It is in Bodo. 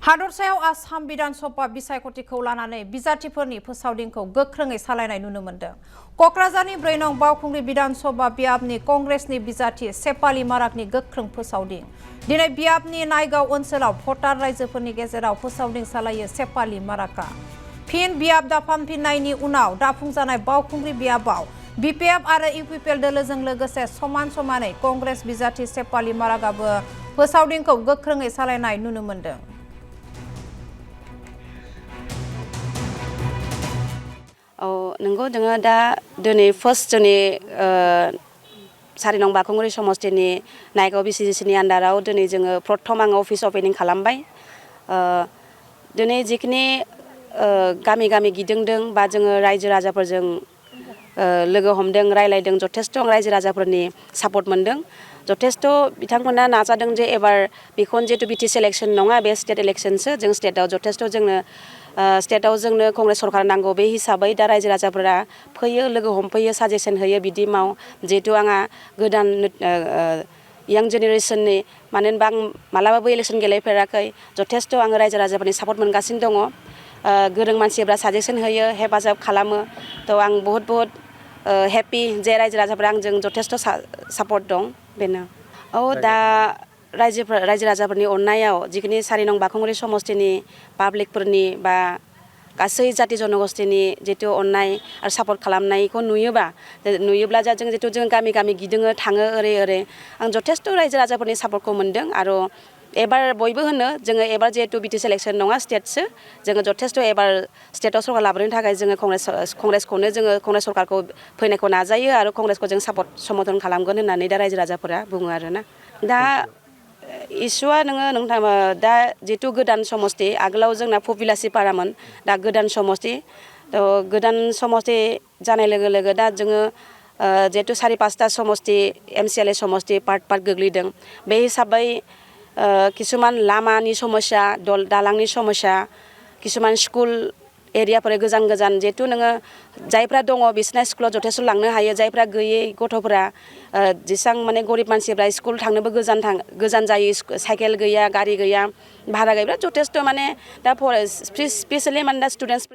हादरसायाव आसाम विधानसभा बिसायख'थिखौ लानानै बिजाथिफोरनि फोसावदिंखौ गोख्रोङै सालायनाय नुनो मोन्दों। क'क्राझारनि 4 नं बावखुंग्रि विधानसभा बियाबनि कंग्रेसनि बिजाथि सेपाली माराकनि गोख्रों फोसावदिं। दिनै बियाबनि नायगाव ओनसोलाव भटार रायजोफोरनि गेजेराव फोसावदिं सालायो सेपाली माराका। फिन बियाब दाफामफिननायनि उनाव दाफुंजानाय बावखुंग्रि बियाबाव बिपिएफ आरो इउपिपिएल दोलोजों लोगोसे समान-समानै कंग्रेस बिजाथि सेपाली माराकाबो फोसावदिंखौ गोख्रोङै सालायनाय नुनो मोन्दों। नंगौ जोङो दा दिनै फार्स्ट जोंनि 4 नं बावखुंग्रि समष्टिनि नायगाव बिसिजिसिनि आन्डाराव दिनै जोङो प्रथम आङो अफिस अपेनिं खालामबाय। दिनै जिखिनि गामि गामि गिदिंदों बा जोङो रायजो राजाफोरजों लोगो हमदों रायलायदों जथेस्थ' रायजो राजाफोरनि सापर्ट मोनदों। जथेस्थ' बिथांमोना नाजादों जे एबार बेखौनो जिहेतु बिटिसि इलेक्सन नङा बे स्टेट इलेक्सनसो जों स्टेटआव जथेस्थ' जोंनो स्टेटआव जोंनो कंग्रेस सरकार नांगौ बे हिसाबै दा रायजो राजाफोरा फैयो लोगो हमफैयो साजेसन होयो बिदि माव जिहेतु आंहा गोदान यां जेनेरेसननि मानो होनबा आं मालाबाबो इलेक्सन गेलेफेराखै जथेस्थ' आङो रायजो राजाफोरनि सापर्ट मोनगासिनो दङ। गोरों मानसिफ्रा साजेसन होयो हेफाजाब खालामो थ' आं बहुत हेपि जे रायजो राजाफोरा आंजों जथेस्थ' सापर्ट दं बेनो। दा रायजो राजाफोरनि अननायाव जिखिनि 4 नं बावखुंग्रि समष्टिनि पाब्लिकफोरनि बा गासै जाति जनगोष्ठीनि जितु अननाय आरो सापर्ट खालामनायखौ नुयोब्ला जों गामि गामि गिदिङो थाङो ओरै आं जथेस्थ' रायजो राजाफोरनि सापर्टखौ मोनदों आरो एबार बयबो होनो जोङो एबार जिहेतु बिटिसि इलेक्सन नङा स्टेटसो जोङो जथेस्थ' एबार स्टेटआव सरकार लाबोनो थाखाय जोङो कंग्रेसखौनो जोङो कंग्रेस सरकारखौ फैनायखौ नाजायो आरो कंग्रेसखौ जों सापर्ट समर्थन खालामगोन होननानै दा रायजो राजाफोरा बुङो आरोना। दा इसुआ नोंथां दा जितु गोदान समष्टि आगोलाव जोंना पपुलासि बारामोन दा गोदान समष्टि गोदान समष्टि जानाय लोगो लोगो दा जोङो जिहेतु 4-5टा समष्टि एमसिएलए समष्टि पार्ट गोग्लैदों बे हिसाबै किसुमान लामानि समस्या दालांनि समस्या किसुमान स्कुल एरियाफोर गोजान जिहेतु नोङो जायफ्रा दङ बिसोरना स्कुलाव जथेस्थ' लांनो हायो जायफ्रा गैयै गथ'फोरा जेसां माने गरिब मानसिफ्रा स्कुल थांनोबो गोजान जायो साइकेल गैया गारि गैया भारा गैया जथेस्थ' माने दा स्पेसियेलि माने दा स्टुडेन्टस